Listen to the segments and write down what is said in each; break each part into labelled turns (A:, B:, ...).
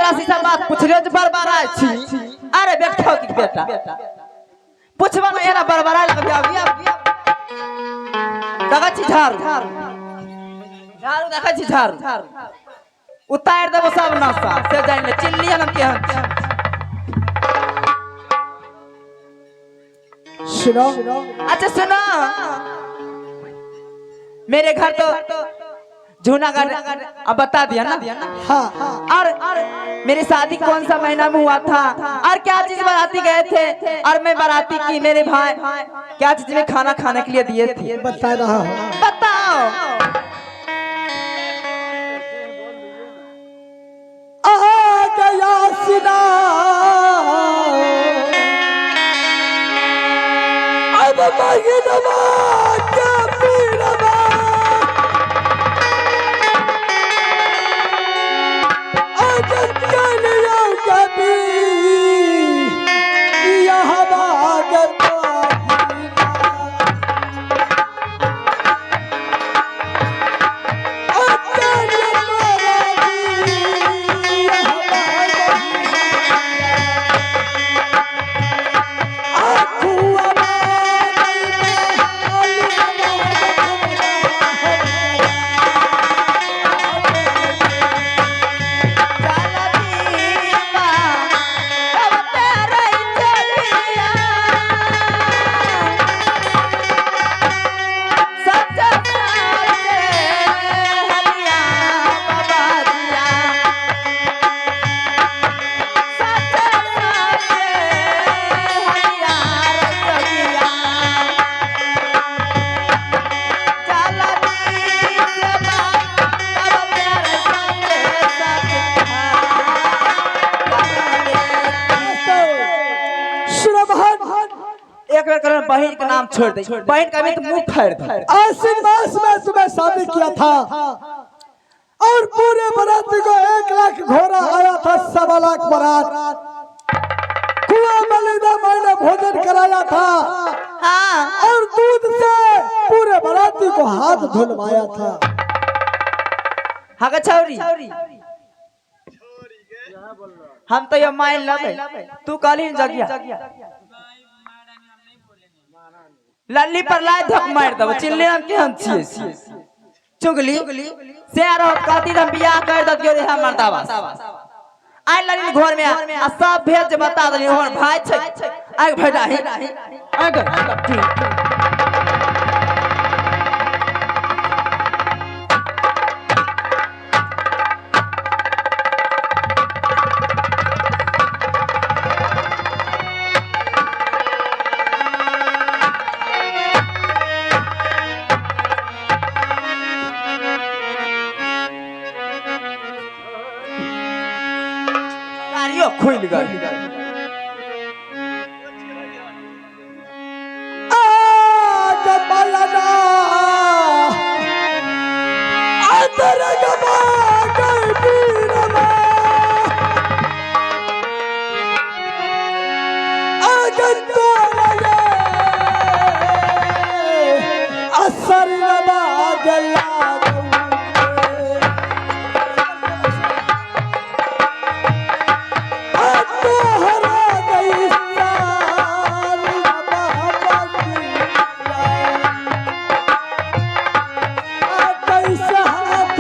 A: हमरा से सब बात पुछलियो जे बड़बड़ाय छी। अरे बेटा की बेटा पुछबा ना एना बड़बड़ाय लगबी आबी। देखै छी झाड़ू, झाड़ू देखै छी झाड़ू उतारि देबो सब नशा से जानि ले चिल्ली हम केहन छी।
B: सुनो।
A: अच्छा सुनो, मेरे घर तो जूनागढ़ अब बता दिया ना।
B: हाँ।
A: और मेरी शादी कौन सा महीना में हुआ था और क्या चीज बाराती गए थे और मैं बाराती की मेरे भाई क्या चीज में खाना खाने के लिए दिए थे
B: बता रहा हूँ।
A: बताओ।
B: आ गया सिना अब महीनवा के पीरवा आज कलियों कभी यह बागत
A: एक बेर कहलन बहन के नाम छोड़ दे, बहन का भी तो मुंह फाड़ दे।
B: आश्विन मास में तुम्हें शादी किया था और पूरे बाराती को 1 लाख घोड़ा आया था, 1.25 लाख बारात। कुआं बलिदा मैंने भोजन कराया था।
A: हाँ।
B: और दूध से पूरे बाराती को हाथ धुलवाया था।
A: हाँ छौरी, हम तो ये मान लबे तू कहली जगिया लल्ली पर लाए धक मार देबो चिल्ली हम केहन छियै चुगली से आरो कहती हम बियाह कर दतियो रे हम मर्दावा आइ लल्ली घर में आ सब भेज बता दली हमर भाई छै आइ भैडा ही आइ गए ठीक। गाड़ियो खुलि गेल।
B: कैसे हाथ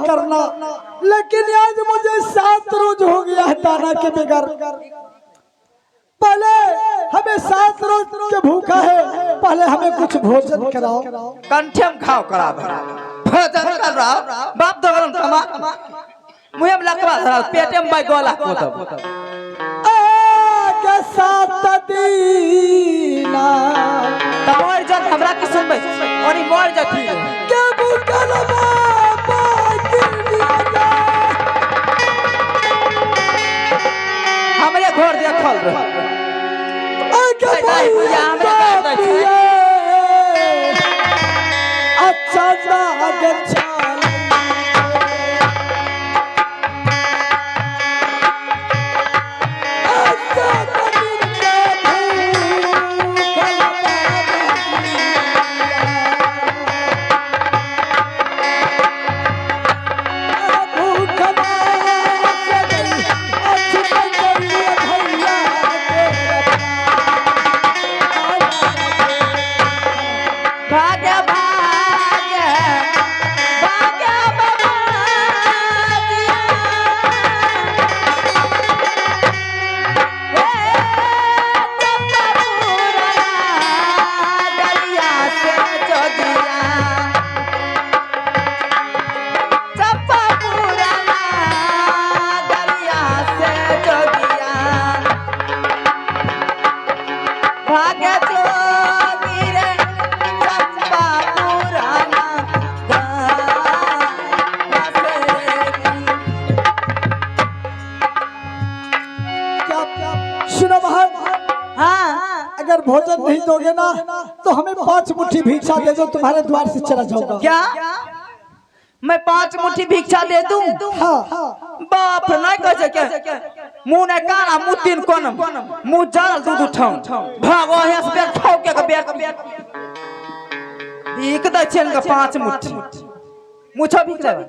B: करना, लेकिन आज मुझे 7 रोज हो गया है दाना के बगैर। पहले हमें 7 रोज के भूखा है, पहले हमें कुछ भोजन कराओ।
A: कंठेम खाओ करा भोजन कर रहा बाप दगरम कमा मुहे में लकवा धरा पेटे में बाई गोला को तब
B: के 7 दीना
A: त मर जत हमरा की सुनबै ओनी मर जथी
B: के भूखल बाबा गिरिया।
A: हमरे घर देखल रह
B: आगे
A: नहीं, भैया, हमरे घर दै छै।
B: अच्छा आगे चल। अच्छा दिन के भूखल बाबा भूखल से गई, अच्छा करिए भैया तेरा।
A: भाग्य भाग्य भाग्य बाबा गलिया से जोगिया चप्पा पुराना गलिया से जोगिया भाग्य जोगी रे चंपा पुराना
B: क्या सुनो बहन,
A: हाँ
B: अगर भोजन नहीं दोगे ना तो हमें 5 मुट्ठी भिक्षा दे दो, तुम्हारे द्वार से चला जाऊंगा।
A: क्या मैं 5 मुट्ठी भिक्षा दे दूं?
B: हाँ।
A: बाप नहीं कह सके मुंह ने काना मुंह तीन कोन मुंह जल दूध उठाऊं भागो यहाँ से बेर ठोके के बेर भीख दै छियन के 5 मुट्ठी मुछो भीख देबै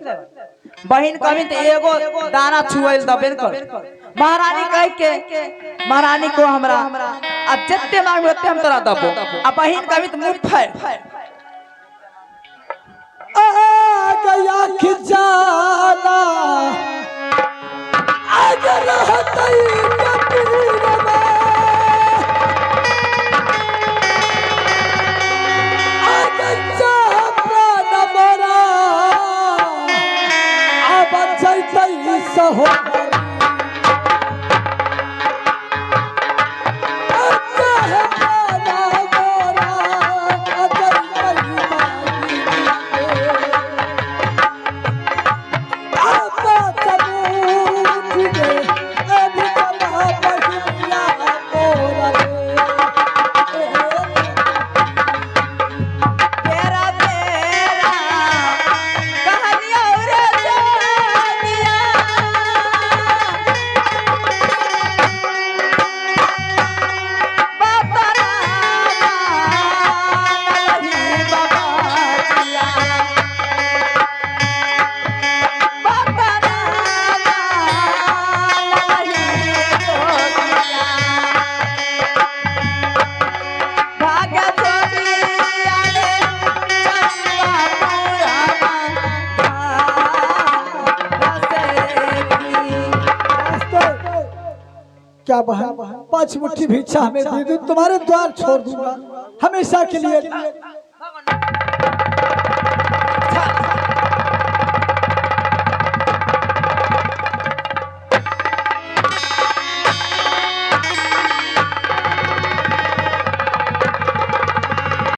A: बहिन कहबिन त एगो दाना छुएल दबे न कर। महारानी कह के महारानी को हमरा आ जते मांगबे ओते हम तोरा दबो आ बहिन कहबिन त मुंह फाड़
B: आ गया खिजाना अगर रहतई कबीर में, आ गया प्राण मोरा, अब जैतई सहोदर। अच्छा है प्राण मोरा, आ जैतई मांगी के।
A: तेरा तेरा कहानियों रे जोगिया बाबा रामा नहीं बाबा जिया बाबा रामा नहीं जोगिया भाग्य जोगिया रे चंपा पुराना
B: क्या बहन, 5 मुट्ठी भिक्षा हमें दे दो, तुम्हारे द्वार छोड़ दूंगा हमेशा के लिए।